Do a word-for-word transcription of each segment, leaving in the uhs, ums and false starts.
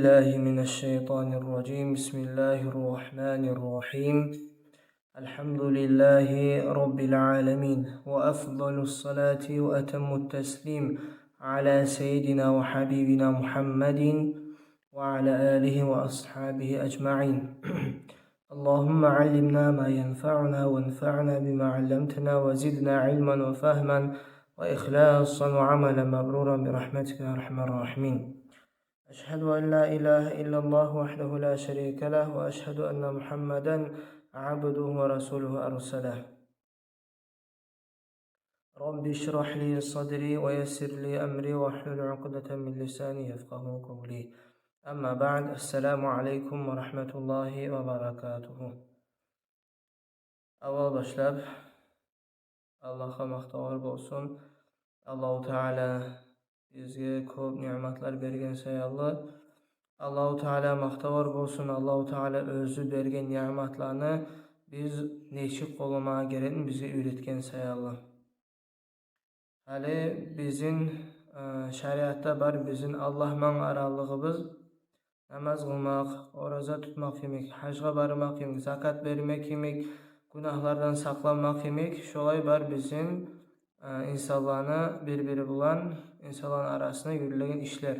بالله من الشيطان الرجيم. بسم الله الرحمن الرحيم. الحمد لله رب العالمين، وأفضل الصلاة وأتم التسليم على سيدنا وحبيبنا محمد وعلى آله وأصحابه أجمعين. اللهم علمنا ما ينفعنا وانفعنا بما علمتنا وزدنا علما وفهما وإخلاصا وعملا مبرورا برحمتك يا أرحم الراحمين. أشهد أن لا إله إلا الله وحده لا شريك له، وأشهد أن محمدا عبده ورسوله أرسله. رب اشرح لي صدري ويسر لي أمري واحلل عقدة من لساني يفقهوا قولي. أما بعد، السلام عليكم ورحمة الله وبركاته. Аввал башлап, Аллагьгъа макътавлар болсун. Аллагьу Таала бизге кёп ниъматлар берген саялы. Аллагьу Таала макътавлар болсун. Аллагьу Таала оьзю берген ниъматланы биз нечик къолламагъа герекни бизге уьйретген саялы. Гьали бизин, э, шариатда бар бизин Аллагьман аралыгъыбыз: намаз къылмакъ, ораза тутмакъ йимик, гьажгъа бармакъ йимик, закат бермек йимик, гюнагьлардан сакъланмакъ йимик, шолай бар бизин, э, инсанланы бир-бири булан, инсанланы арасында юрюлеген ишлер.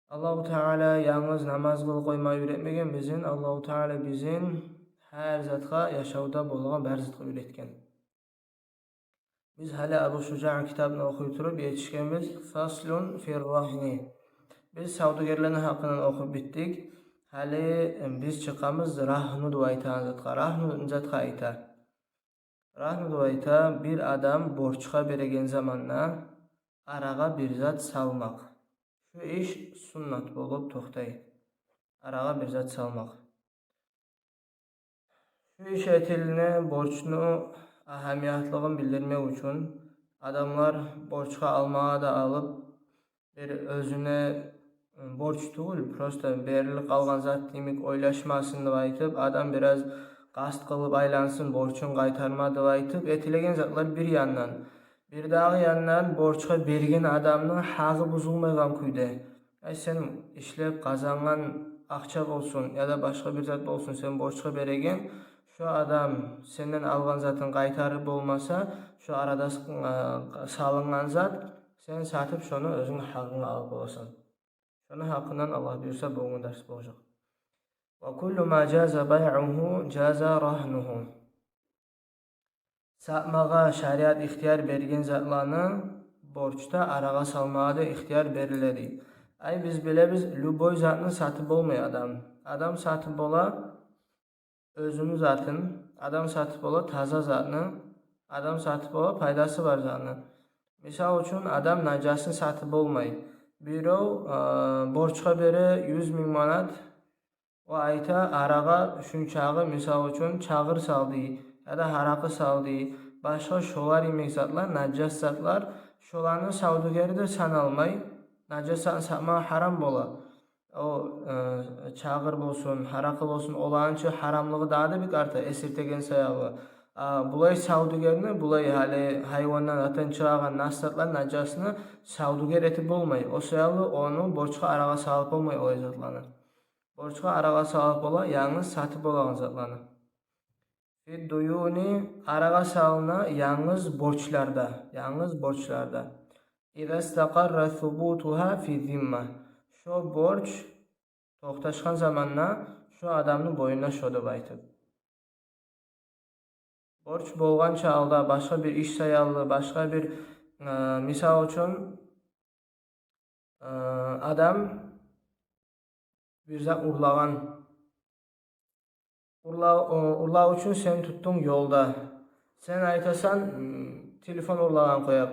Аллагьу Таала янгыз намаз къылып къойма уьйретмеген бизин, Аллагьу Таала бизин гьар затгъа, яшавда болагъан бар затгъа уьйретген. Биз гьали Абу Шужаъны китабын охуй туруп етишгенбиз, фаслун фир рагьни. Биз савдюгерлени гьакъындан охуп битдик. Гьали, э, биз чыкъабыз рагьну деп айтагъан затгъа. Рагьну не затгъа айта? Рагьну деп айта, бир адам борчгъа береген заманда арагъа бир зат салмакъ. Шу иш суннат болуп токътай. Арагъа бир зат салмакъ. Шу иш этилине борчну агьамиятлыгъын билдирмек учун. Адамлар борчгъа алмагъа да алып, бир оьзюне, м, борч тюгюл, просто берилип къалгъан зат йимик ойлашмасын деп айтып, адам бираз къаст къылып айлансын борчун къайтарма деп айтып этилеген затлар бир яндан. Бирдагъы яндан борчгъа берген адамны гьакъы бузулмайгъан кюйде. Ай, сен ишлеп къазангъан акъча болсун яда башгъа бир зат болсун, сен борчгъа береген, шо адам сенден алгъан затын къайтарып болмаса, шо арада с-, а, салынгъан зат, сен сатып шону оьзюнг гьакъынга алып боласан. Шону гьакъындан, Аллагь буюрса, бугюнгю дарс болажакъ. Ва куллу ма жаза байгьугьу жаза рагьнугьу. Сатмагъа шариат ихтияр берген затланы борчда арагъа салмагъа да ихтияр бериле дей. Ай, биз билебиз, любой затны сатып болмай адам. Адам сатып бола оьзюню затын, адам сатып бола таза затны, адам сатып бола пайдасы бар затны. Мисал учун, адам нажасны сатып болмай. Бирев, э, борчгъа бере юз минг манат, ва айта, арагъа шунчагъы, мисал учун, чагъыр сал дей, яда гьаракъы сал дей, башгъа шолар йимик затлар, нажас затлар, шоланы савдюгери де саналмай, нажас затны сатмагъа гьарам бола. О, э, чагъыр болсун, гьаракъы болсун, оланы чы гьарамлыгъы дагъы да бек арта, эсиртеген саялы. А булай савдюгерни, булай гьали гьайвандан, затдан чыгъагъан нас затлар, нажасны савдюгер этип болмай. О саялы ону борчгъа арагъа салып болмай олай затланы. Борчгъа арагъа салып бола янгыз сатып болагъан затланы. Фид дуюни, арагъа салына янгыз борчларда, янгыз борчларда. Иза стакъарра субутугьа фи зимма. Шо борч токъташгъан заманда шо адамны бойнуна шо деп айтып. Борч болгъанча алда башгъа бир иш саялы, башгъа бир, э, мисал учун, э, адам бир зат урлагъан. Урла-, э, урлав учун сен тутдунг ёлда. Сен айтасан, м, телефон урлагъан къояп.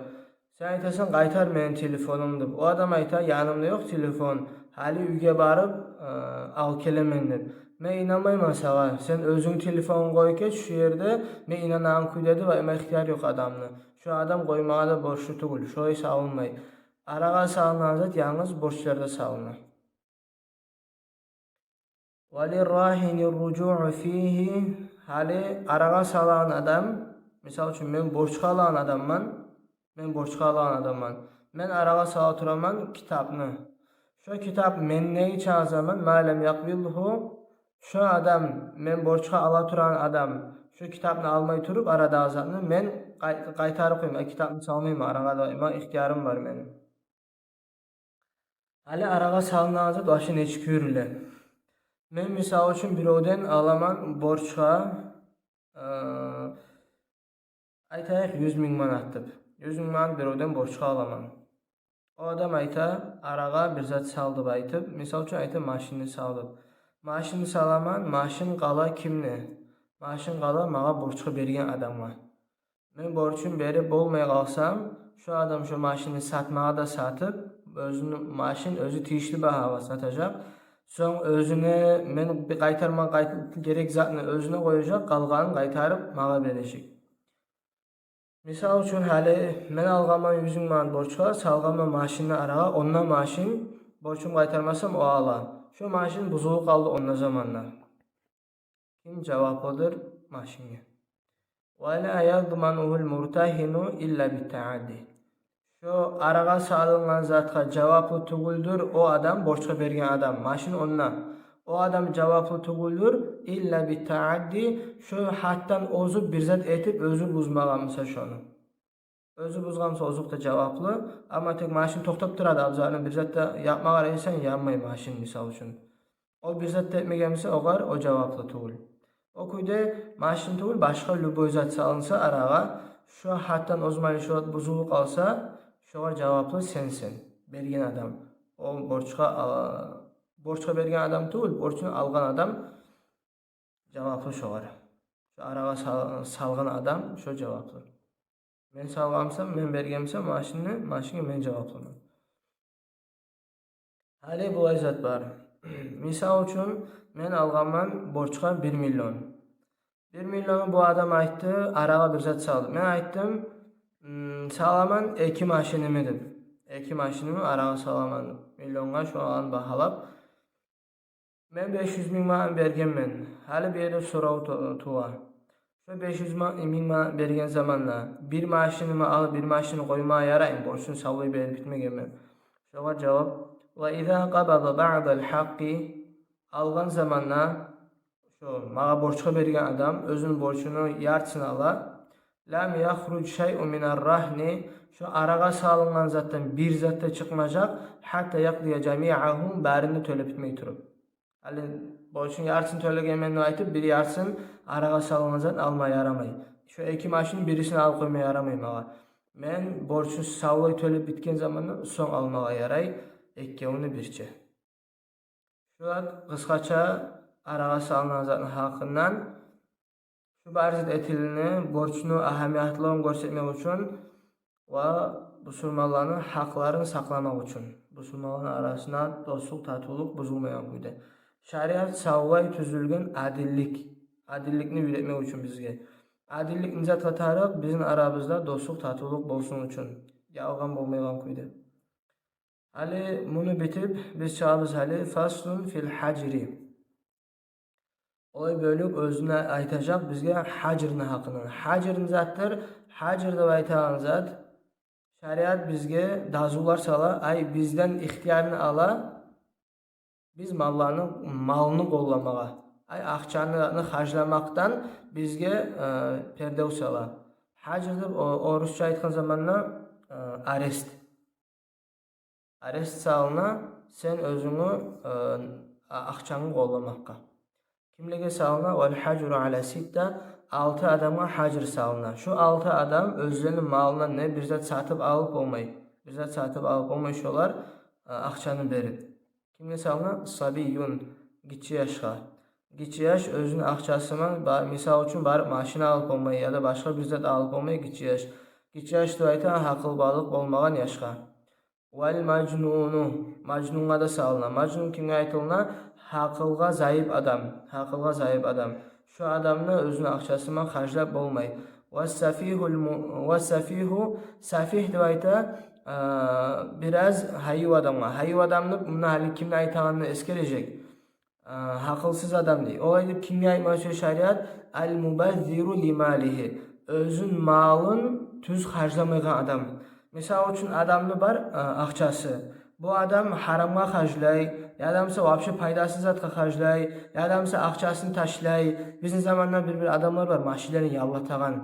Сен айтасан, къайтар мени телефонум деп. О адам айта, янымда ёкъ телефон, гьали уьйге барып, э, алып гелемен деп. Мен инанмайман сагъа. Сен оьзюнг телефонунг къоюп гет шу ерде, мен инанагъан кюйде деп айтма ихтияр ёкъ адамны. Шу адам къоймагъа да борчлу тюгюл, шолай салынмай. Арагъа салынагъан зат янгыз борчларда салына. Ва лиррагьини рружуъу фигьи, гьали арагъа салагъан адам, мисал учун, мен борчгъа алагъан адамман, мен борчгъа алагъан адамман. Мен арагъа сала тураман китапны. Шо китап мендеги чакъы заман, ма лам якъбидгьу, шо адам, мен борчгъа ала турагъан адам, шо китапны алмай туруп, арадагъы затны мен къай-, къайтарып къояман, э, китапны салмайман арагъа деп айтма ихтиярым бар мени. Гьали арагъа салынагъан зат вообще нечик юрюле? Мен, мисал учун, биревден аламан борчгъа, э, айтайыкъ, юз минг манат деп. Юз минг манат биревден борчгъа аламан. О адам айта, арагъа бир зат сал деп айтып, мисал учун, айта, машинни сал деп. Машинни саламан, машин къала кимге? Машин къала магъа борчгъа берген адамгъа. Мен борчун берип болмай къалсам, шо адам шо машинни сатмагъа да сатып, оьзюню машин оьзю тийишли багьагъа сатажакъ. Сонг оьзюне мен бир къайтарма къайт-, герек затны оьзюне къояжакъ, къалгъанын къайтарып магъа бережек. Мисал учун, гьали мен алгъанман юз минг манат борчгъа, салгъанман машинни арагъа, онда машин, борчум къайтармасам, о ала. Шо машин бузулуп къалды онда заманда. Ким жаваплыдыр машинге? Ва ла ядманугьул муртагьину илла биттаадди. Шо арагъа салынгъан затгъа жаваплы тюгюлдюр о адам, борчгъа берген адам, машин онда. О адам жаваплы тюгюлдюр илла биттаадди, шо гьаддан озуп бир зат этип, оьзю бузмагъан буса шону. Оьзю бузгъан буса, озокъда, жаваплы. Амма тек машин токътап турады, абзарны бир зат да якъмагъа къарайсан, янмай машин, мисал учун. О бир зат да этмеген буса, огъар о жаваплы тюгюл. О кюйде машин тюгюл, башгъа любой зат салынса арагъа, шо гьаддан озмай, шо бузулуп къалса, шогъар жаваплы сенсен, берген адам. О борчгъа, а, борчгъа берген адам тюгюл, борчун алгъан адам жаваплы шогъар. Шо арагъа сал-, салгъан адам шо жаваплы. Мен салгъан бусам, мен берген бусам машинни, машинге мен жаваплыман. Гьали булай зат бар. Мисал учун, мен алгъанман борчгъа бир миллион. Бир миллионну бу адам айтды, арагъа бир зат салды. Мен айтдым, м, саламан эки машинни деп. Эки машинни арагъа саламан деп. Миллионгъа шо алгъан багьалап. Мен беш юз минг манат бергенмен. Гьали бу ерде сорав ту-, тува. Шо беш юз ма-, минг манат берген заманда бир машинни алып, бир машинни къоймагъа яраймы? Борчун савлай берип битмегенмен. Шогъар жавап: ва иза къабада баъдал хьакъкъи, алгъан заманда шо магъа борчгъа берген адам оьзюню борчуну яртысын ала. Лам яхруж шайъун минар рагьни, шо арагъа салынгъан затдан бир зат да чыкъмажакъ, хьатта якъдия жамиагьу, барын да тёлеп битмей туруп. Гьали борчун яртысын тёлегенмен деп айтып, бир яртысын арагъа салынгъан затны алма ярамай. Шо эки машинни бирисин алып къойма ярамай магъа. Мен борчун савлай тёлеп битген замандан сонг алмагъа ярай, эккевюню бирче. Шулай къысгъача арагъа салынагъан затны гьакъындан. Шу бар зат этилини борчну агьамиятлыгъын гёрсетмек учун ва бусурманланы гьакъларын сакъламакъ учун, бусурманланы арасына дослукъ, татывлукъ бузулмайгъан кюйде. Шариат савлай тюзюлген адиллик, адилликни уьйретмек учун бизге. Адиллик не затгъа тарыкъ? Бизин арабызда дослукъ, татывлукъ болсун учун, ялгъан болмайгъан кюйде. Гьали муну битип, биз чыгъабыз гьали фаслун фил хьажри. Олай бёлюк оьзюнде айтажакъ бизге хьажрны гьакъындан. Хьажр не затдыр? Хьажр деп айтагъан зат, шариат бизге дазулар сала, ай, бизден ихтиярны ала, биз малланы, малны къолламагъа, ай, акъчаны харжламакъдан бизге, э, пердев сала. Хьажр деп, о-, орусча айтгъан заманда, э, арест. Арест салына, сен оьзюнгню, э, а-, акъчангны къолламакъгъа. Кимлеге салына? Вал хьажру аля ситта, алты адамгъа хьажр салына. Шу алты адам оьзлени малындан не бир зат сатып алып болмай, бир зат сатып алып болмай шолар, э, акъчаны берип. Кимге салына? Сабийюн, гиччи яшгъа. Гиччи яш оьзюню акъчасыман, ба-, мисал учун, барып машина алып болмай яда башгъа бир зат алып болмай гиччи яш. Гиччи яш деп айта гьакъылбалыкъ болмагъан яшгъа. Вал мажнуну, мажнунгъа да салына. Мажнун кимге айтылына? Гьакъылгъа зайып адам, гьакъылгъа зайып адам. Шу адамны оьзюню акъчасыман харжлап болмай. Вассафигьул му-, вассафигьу, сафигь деп айта, а, бираз гьайыв адамгъа. Гьайыв адамны, муна гьали кимни айтагъанны эсгережек. А, гьакъылсыз адам дей. Олай деп кимге айтма сюе шариат? Ал мубаззиру ли малигьи. Оьзюн малын тюз харжламайгъан адам. Мисал учун, адамны бар, а, акъчасы. Бу адам гьарамгъа харжлай, яда буса вообще пайдасыз затгъа харжлай, яда буса акъчасын ташлай. Бизин заманда бир-бир адамлар бар, машинлерин яллатагъан.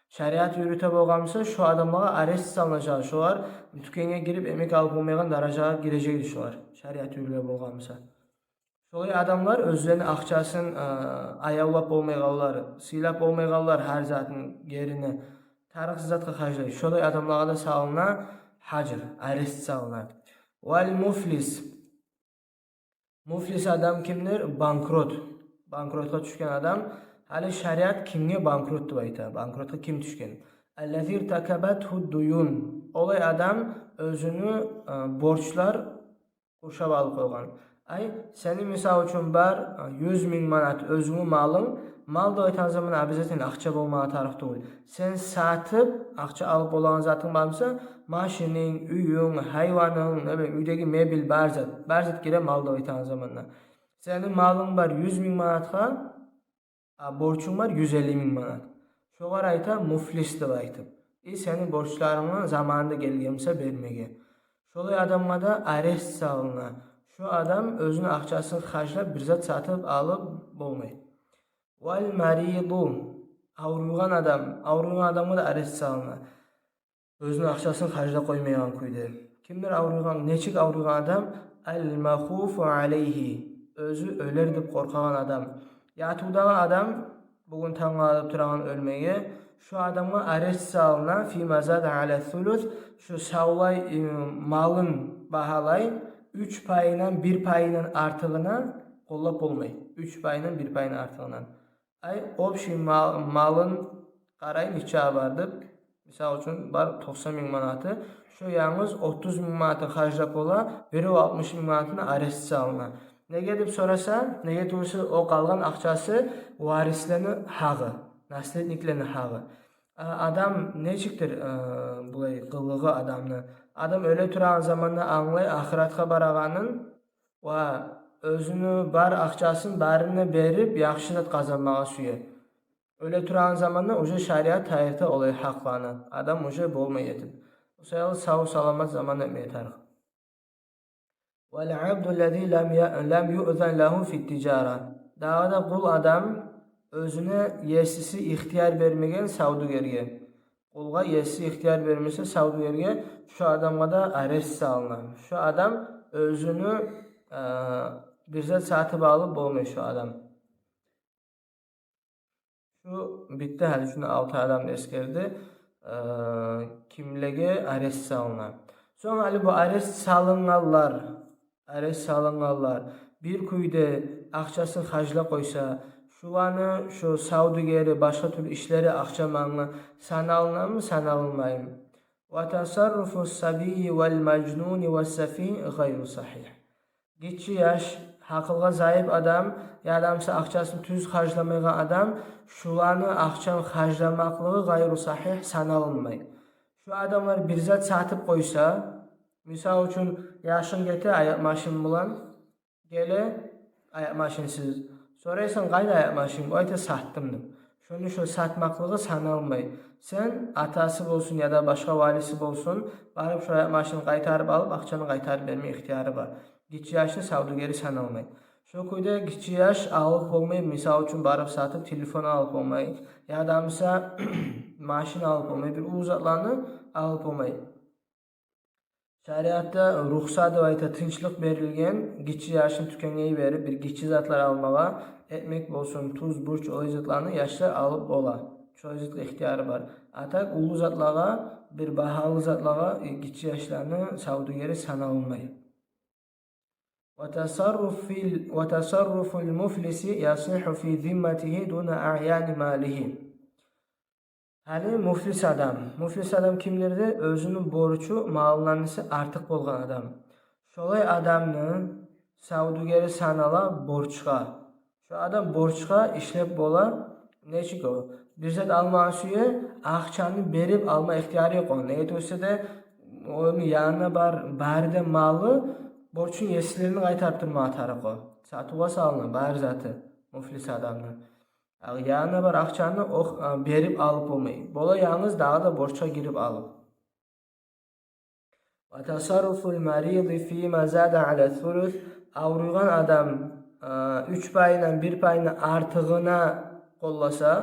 Шариат юрюте болгъан буса, шо адамлагъа арест салынажакъ, шолар тюкенге гирип, эмек алып болмайгъан даражагъа гирежек эди шолар, шариат юрюле болгъан буса. Шолай адамлар оьзлени акъчасын, э, аявлап болмайгъанлар, сыйлап болмайгъанлар, гьар затын герине, тарыкъсыз затгъа харжлай. Шолай адамлагъа да салына гьажр, арест салына. Вал муфлис. Муфлис адам кимдир? Банкрот. Банкротгъа тюшген адам. Гьали шариат кимге банкрот деп айта? Банкротгъа ким тюшген? Аллази иртакабатгьу дуюн. Олай адам оьзюню, э, борчлар къуршап алып къойгъан. Ай, сени, мисал учун, бар, э, юз минг манат оьзюнгню малынг. Мал деп айтагъан заман обязательно акъча болмагъа тарыкъ тюгюл. Сен сатып акъча алып болагъан затынг бар буса, машининг, уьюнг, гьайванынг, не билейим, уьйдеги мебель, бар зат, бар зат гире мал деп айтагъан заманда. Сени малынг бар юз минг манатгъа, а борчунг бар юз элли минг манат. Шогъар айта муфлис деп айтып. И сени борчларынгны заманында гелген буса бермеге. Шолай адамгъа да арест салына. Шо адам оьзюню акъчасын харжлап бир зат сатып алып болмай. Вал мариду. Авруйгъан адам. Авруйгъан адамгъа да арест салына. Оьзюню акъчасын харжлап къоймайгъан кюйде. Кимдир авруйгъан, нечик авруйгъан адам? Ал махуфу алайгьи. Оьзю оьлер деп къоркъагъан адам. Ятывдагъы адам, бугюн тангала деп турагъан оьлмеге, шо адамгъа арест салына, фима зада ала сулус, шо савлай, э, малын багьалай, уьч пайындан бир пайындан артыгъына къоллап болмай. Уьч пайындан бир пайындан артыгъына. Ай, общий мал-, малын къарай, нече бар деп. Мисал учун, бар токъсан минг манаты. Шо янгыз отуз минг манатын харжлап бола, бирев алтмыш минг манатын арест салына. Неге деп сораса, неге тюгюлсе, о къалгъан акъчасы варислени гьагъы, наследниклени гьагъы. А, адам нечикдир, э, булай къылыгъы адамны? Адам оьле турагъан заманда англай ахыратгъа барагъанын, ва оьзюню бар акъчасын барын да берип, яхшы зат къазанмагъа сюе. Оьле турагъан заманда уже шариат тайдырта олай гьакъланы. Адам уже болмай этип. О саялы сав-саламат заманда этмеге тарыкъ. Вал абду ллази лам я-, лам юъзан лагьу фи тижара. Дагъы да къул адам, оьзюне есиси ихтияр бермеген савдюгерге. Къулгъа еси ихтияр бермесе савдюгерге, шо адамгъа да арест салына. Шо адам оьзюню, э, бир зат сатып алып болмай шо адам. Шу битди, гьали шуну алты адамны эсгерди, э, кимлеге арест салына. Сонг гьали бу арест салынгъанлар, арест салынгъанлар бир кюйде акъчасын харжлап къойса, шуланы, шу савдюгери, башгъа тюрлю ишлери акъча манга саналынамы, саналынмаймы? Ва тасарруфу сабийи вал мажнуни ва сафигь гъайру сагьигь. Гиччи яш, гьакъылгъа заип адам, яда буса акъчасын тюз харжламайгъан адам, шуланы акъчаны харжламакълыгъы гъайру сагьигь, саналынмай. Шу адамлар бир зат сатып къойса, мисал учун, яшынг гете аякъ машин булан, геле аякъ машинсиз. Сорайсан: «Къайда аякъ машининг?» О айта: «Сатдым», – деп. Шону шо сатмакълыгъы саналмай. Сен, атасы болсун яда башгъа валиси болсун, барып шо аякъ машинни къайтарып алып, акъчаны къайтарып берме ихтияры бар. Гиччи яшны савдюгери саналмай. Шо кюйде гиччи яш алып болмай, мисал учун, барып сатып телефон алып болмай, яда буса машин алып болмай, бир уллу затланы алып болмай. Шариатда рухсат деп айта, тынчлыкъ берилген, гиччи яшны тюкенге йиберип, бир гиччи затлар алмагъа, экмек болсун, туз, бурч, олай затланы яшлар алып бола. Шолай затгъа ихтияры бар. А так уллу затлагъа, бир багьалы затлагъа, э, гиччи яшланы савдюгери саналмай. Ва тасарруфил-, ва тасарруфул муфлиси ясихьу фи зимматигьи дуна аъяни малигьи. Гьали муфлис адам. Муфлис адам кимдир де? Оьзюню борчу малындан эсе артыкъ болгъан адам. Шолай адамны савдюгери санала борчгъа. Шо адам борчгъа ишлеп бола. Нечик о? Бир зат алмагъа сюе, акъчаны берип алма ихтияры ёкъ ону. Неге тюгюлсе де, ону янына бар, бары да малы, борчун есилерине къайтарып турмагъа тарыкъ о. Сатывгъа салына бары заты муфлис адамны. Янына бар акъчаны о, а, берип алып болмай. Бола янгыз дагъы да борчгъа гирип алып. وتصرف المريض فيما زاد على الثلث. Авруйгъан адам, э, уьч пайындан бир пайны артыгъына къолласа,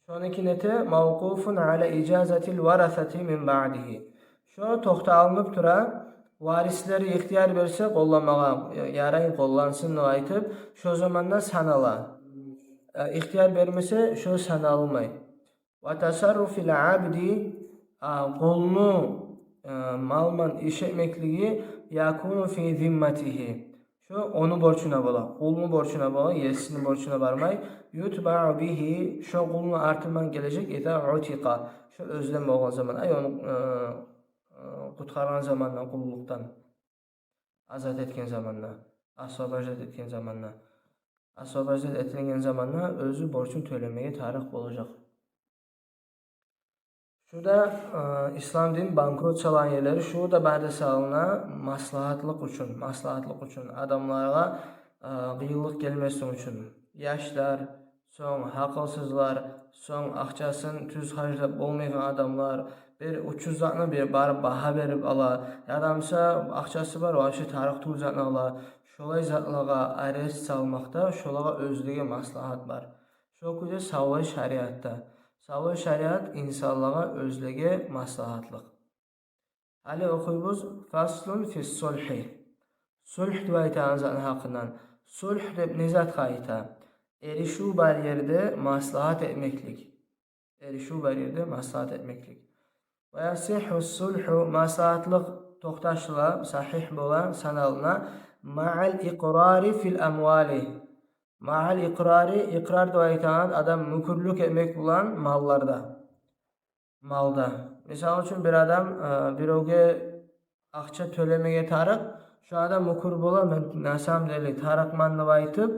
шонуки нете, موقوف على إجازة الورثة من بعده. Шо токъталынып тура, варислери ихтияр берсе къолламагъа, ярай, къоллансын деп айтып, шо заманда санала. Э, ихтияр бермесе, шо саналмай. وتصرف العبد, а, къулну, э, малман иш этмеклиги, يكون في ذمته. Шо ону борчуна бола, къулну борчуна бола, есини борчуна бармай. يتبع به, шо къулну артындан гележек, إذا عتق. Шо оьзден болгъан заман, ай, ону, э, э, къутгъаргъан заманда къуллукъдан, азат этген заманда, освобождать этген заманда, освобождать этилген заманда оьзю борчун тёлемеге тарыкъ болажакъ. Шу да, э, ислам дин банкрот салагъан ерлери, шу да бары да салына маслагьатлыкъ учун, маслагьатлыкъ учун, адамларгъа, э, къыйынлыкъ гелмесин учун. Яшлар, сонг гьакъылсызлар, сонг акъчасын тюз харжлап болмайгъан адамлар, бир учуз затны бир барып багьа берип ала, яда буса акъчасы бар, вообще тарыкъ тюгюл затны ала. Шолай затлагъа арест салмакъда шолагъа оьзлеге маслагьат бар. Шо кюйде савлай шариатда. Савлай шариат инсанлагъа оьзлеге маслагьатлыкъ. Гьали охуйбуз: فصل في الصلح. Сулгь деп айтагъан затны гьакъындан. Сулгь деп не затгъа айта? Эришив бар ерде маслагьат этмеклик. Эришив бар ерде маслагьат этмеклик. ويصح الصلح, маслагьатлыкъ токъташыла, сагьигь бола, саналына, مع الإقرار في الأموال. مع الإقرار, икърар деп айтагъан адам мюкюрлюк этмек булан малларда. Малда. Мисал учун, бир адам, э, бировге акъча тёлемеге тарыкъ, шо адам мюкюр бола, мен на самом деле тарыкъман деп айтып,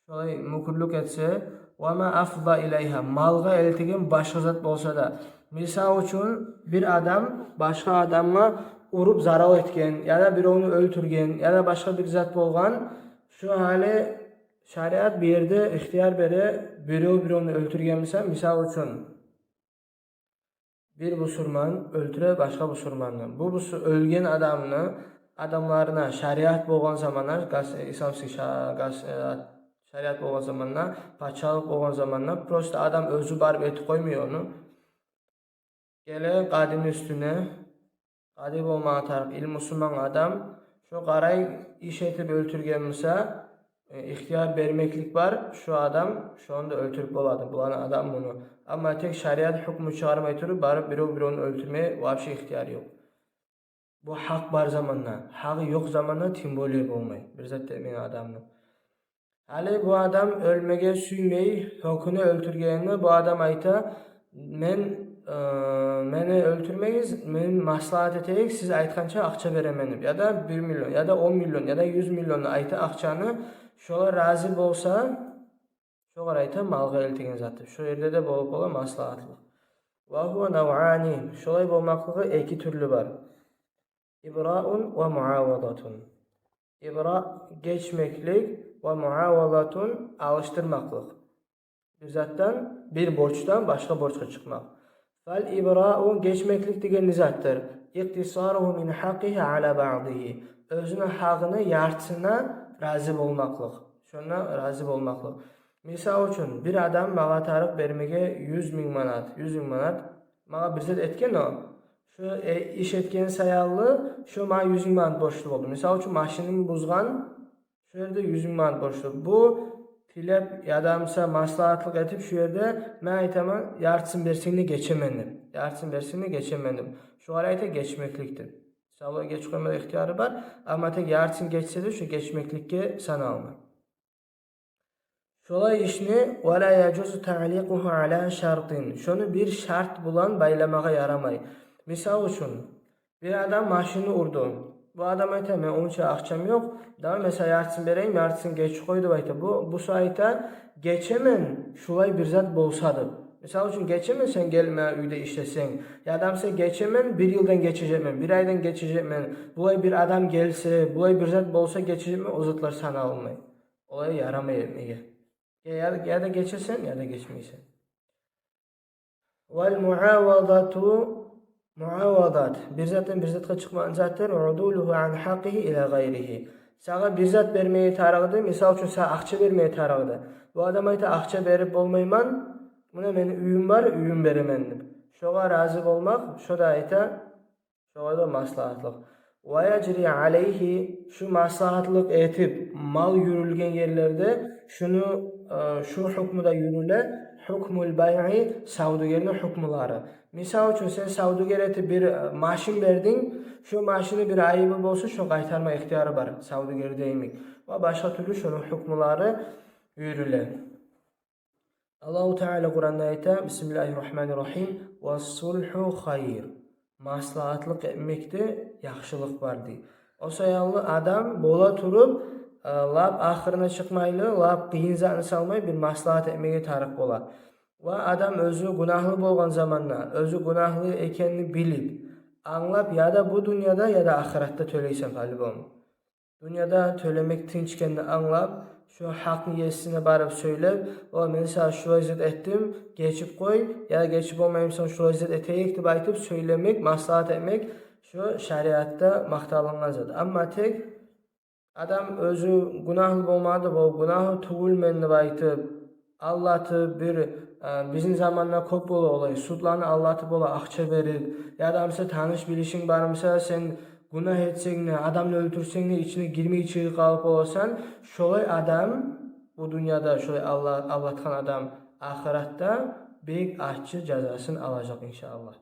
шолай мюкюрлюк этсе, وما أفضى إليها, малгъа элтеген башгъа зат болса да. Мисал учун, бир адам башгъа адамгъа уруп зарал этген, яда бировню оьлтюрген, яда башгъа бир зат болгъан, шо гьали шариат бу ерде ихтияр бере, биров бировню оьлтюрген буса, мисал учун, бир бусурман оьлтюре башгъа бусурманны. Бу бусу-, оьлген адамны адамларына шариат болгъан заманда, гос-, исламский ша-, гос-, э, шариат болгъан заманда, пачалыкъ болгъан заманда, просто адам оьзю барып этип къоймай ону. Геле къадини уьстюне, къади болмагъа тарыкъ, илмусу манг адам, шо къарай, иш этип оьлтюрген буса, э, ихтияр бермеклик бар, шо адам шону да оьлтюрюп болады, буланы адам муну. Амма тек шариат гьукму чыгъармай туруп, барып биров бировню оьлтюрме вообще ихтияр ёкъ. Бу гьакъ бар заманда, гьакъы ёкъ заманда тем более болмай бир зат этмеген адамны. Гьали бу адам оьлмеге сюймей, гьёкюне оьлтюргенине, бу адам айта: «Мен, э, мени оьлтюрмегиз, мен маслагьат этейик, сиз айтгъанча акъча беремен», — деп. Яда бир миллион, яда он миллион, яда юз миллионну айта акъчаны, шолар рази болса, шогъар айта малгъа элтеген зат деп. Шо ерде де болуп бола маслагьатлыкъ. وهو نوعان, шолай болмакълыгъы эки тюрлю бар. إبراء ومعاوضة. إبراء — гечмеклик, ومعاوضة — алышдырмакълыкъ. Бир затдан, бир борчдан башгъа борчгъа чыкъмакъ. فالإبراء — гечмеклик деген не затдыр? اقتصاره من حقه على بعضه. Оьзюню гьакъыны яртысына рази болмакълыкъ. Шонда рази болмакълыкъ. Мисал учун, бир адам магъа тарыкъ бермеге юз минг манат, юз минг манат, магъа бир зат этген о. Шо, э, иш этген саялы, шо магъа юз минг манат борчлу болду. Мисал учун, машинин бузгъан, шо ерде юз минг манат борчлу. Бу тилеп, яда буса маслагьатлыкъ этип, шо ерде мен айтаман, яртысын берсенг де гечемен деп. Яртысын берсенг де гечемен деп. Шогъар айта гечмеклик деп. Савлай геч къойма да ихтияры бар, амма тек яртысын гечсе де, шо гечмекликге саналмай. Шолай ишни ولا يجوز تعليقه على شرط. Шону бир шарт булан байламагъа ярамай. Мисал учун, бир адам машинни урду. Бу адам айта: «Мен онча акъчам ёкъ, давай мен сагъа яртысын берейим, яртысын геч къой», — деп айта. Бу, буса айта: «Гечемен, шулай бир зат болса», — деп. Мисал учун, «Гечемен, сен гелме, уьйде ишлесенг». Яда буса: «Гечемен, бир йылдан гечежекмен, бир айдан гечежекмен. Булай бир адам гелсе, булай бир зат болса, гечежекмен», — о затлар саналмай. Олай ярамай этмеге. Я, я, яда гечесен, яда гечмейсен. والمعاوضة Муавадат, бир затдан бир затгъа чыкъмакъны затдыр. Удулугьу ан гьакъкъигьи ила гъайригьи. Сагъа бир зат бермеге тарыкъды, мисал учун, сагъа акъча бермеге тарыкъды. Бу адам айта: «Акъча берип болмайман, муна мени уьюм бар, уьюм беремен», — деп. Шогъа рази болмакъ, шо да айта, шогъар да маслагьатлыкъ. Ва яжри алайгьи, шу маслагьатлыкъ этип мал юрюлген ерлерде шуну, э, шу гьукму да юрюле, гьукмул байъи, савдюгерни гьукмулары. Мисал учун, сен савдюгер этип бир, э, машин бердинг, шо машинни бир айыбы болса, шо къайтарма ихтияры бар савдюгерде йимик. Ва башгъа тюрлю шону гьукмулары юрюле. Аллагьу Таала Къуранда айта: «Бисмиллагьи ррагьмани ррагьим. Ва сулгьу хайр». Маслагьатлыкъ этмекде яхшылыкъ бар, дей. О саялы адам бола туруп, э, лап ахырына чыкъмайлы, лап къыйын затны салмай, бир маслагьат этмеге тарыкъ бола. Ва адам оьзю гюнагьлы болгъан заманда, оьзю гюнагьлы экенни билип, англап, яда бу дюньяда, яда ахыратда тёлейсен по-любому. Дюньяда тёлемек тынч экенни англап, шо гьакъны есине барып сёйлеп: «О, мен сагъа шулай зат этдим, гечип къой, я гечип болмаймысан, шулай зат этейик», — деп айтып сёйлемек, маслагьат этмек, шо шариатда макъталынгъан зат. Амма тек адам оьзю гюнагьлы болмады, бу гюнагьлы тюгюлмен деп айтып, алдатып бир, э, бизин заманда кёп бола олай, судланы алдатып бола, акъча берип, яда буса таныш-билишинг бар буса, сен гюнагь этсенг де, адамны оьлтюрсенг де, ичине гирмей чыгъып къалып боласан. Шолай адам, бу дюньяда шолай алда-, алдатгъан адам ахыратда бек аччы жазасын алажакъ, иншааллагь.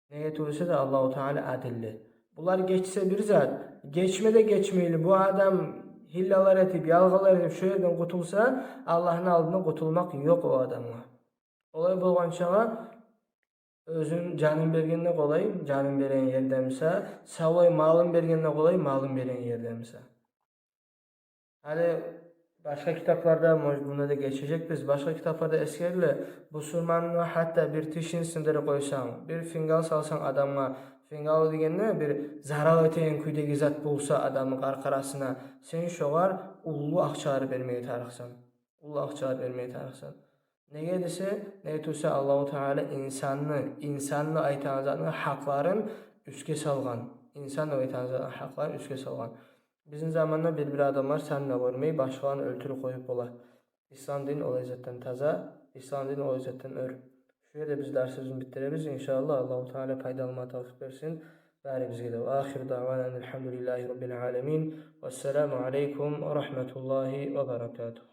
Неге тюгюл эсе де, Аллагьу Таала адилли. Булар гечсе бир зат, гечме де гечмейли, бу адам гьиллалар этип, ялгъанлар этип, шо ерден къутулса, Аллагьны алдында къутулмакъ ёкъ о адамгъа. Олай болгъанчагъа, оьзюн жанын берген де къолай, жанын береген ерде буса, савлай малын берген де къолай, малын береген ерде буса. Гьали башгъа китапларда, может, муну да гечежекбиз, башгъа китапларда эсгериле, бусурманны гьатта бир тишин сындырып къойсанг, бир фингал салсанг адамгъа, фингал дегенде бир зарал этеген кюйдеги зат болса адамны къаркъарасына, сен шогъар уллу акъчалар бермеге тарыкъсан. Уллу акъчалар бермеге тарыкъсан. Неге десе, неге тюгюл эсе Аллагьу Таала инсанны, инсанны айтагъан затны гьакъларын уьстге салгъан. Инсанны айтагъан затны гьакъларын уьстге салгъан. Бизин заманда бир-бир адамлар сан да гёрмей, башгъаланы оьлтюрюп къоюп бола. Ислам дин олай затдан таза, Ислам дин олай затдан оьр. Шу ерде биз дарсыбызны битдиребиз, иншааллагь. Аллагьу Таала пайдаланма тавфикъ берсин барибизге де. Ва ахиру даъвана анил гьамдулиллагьи раббил аламин. Вассаламу алайкум ва рагьматуллагьи ва баракатугь.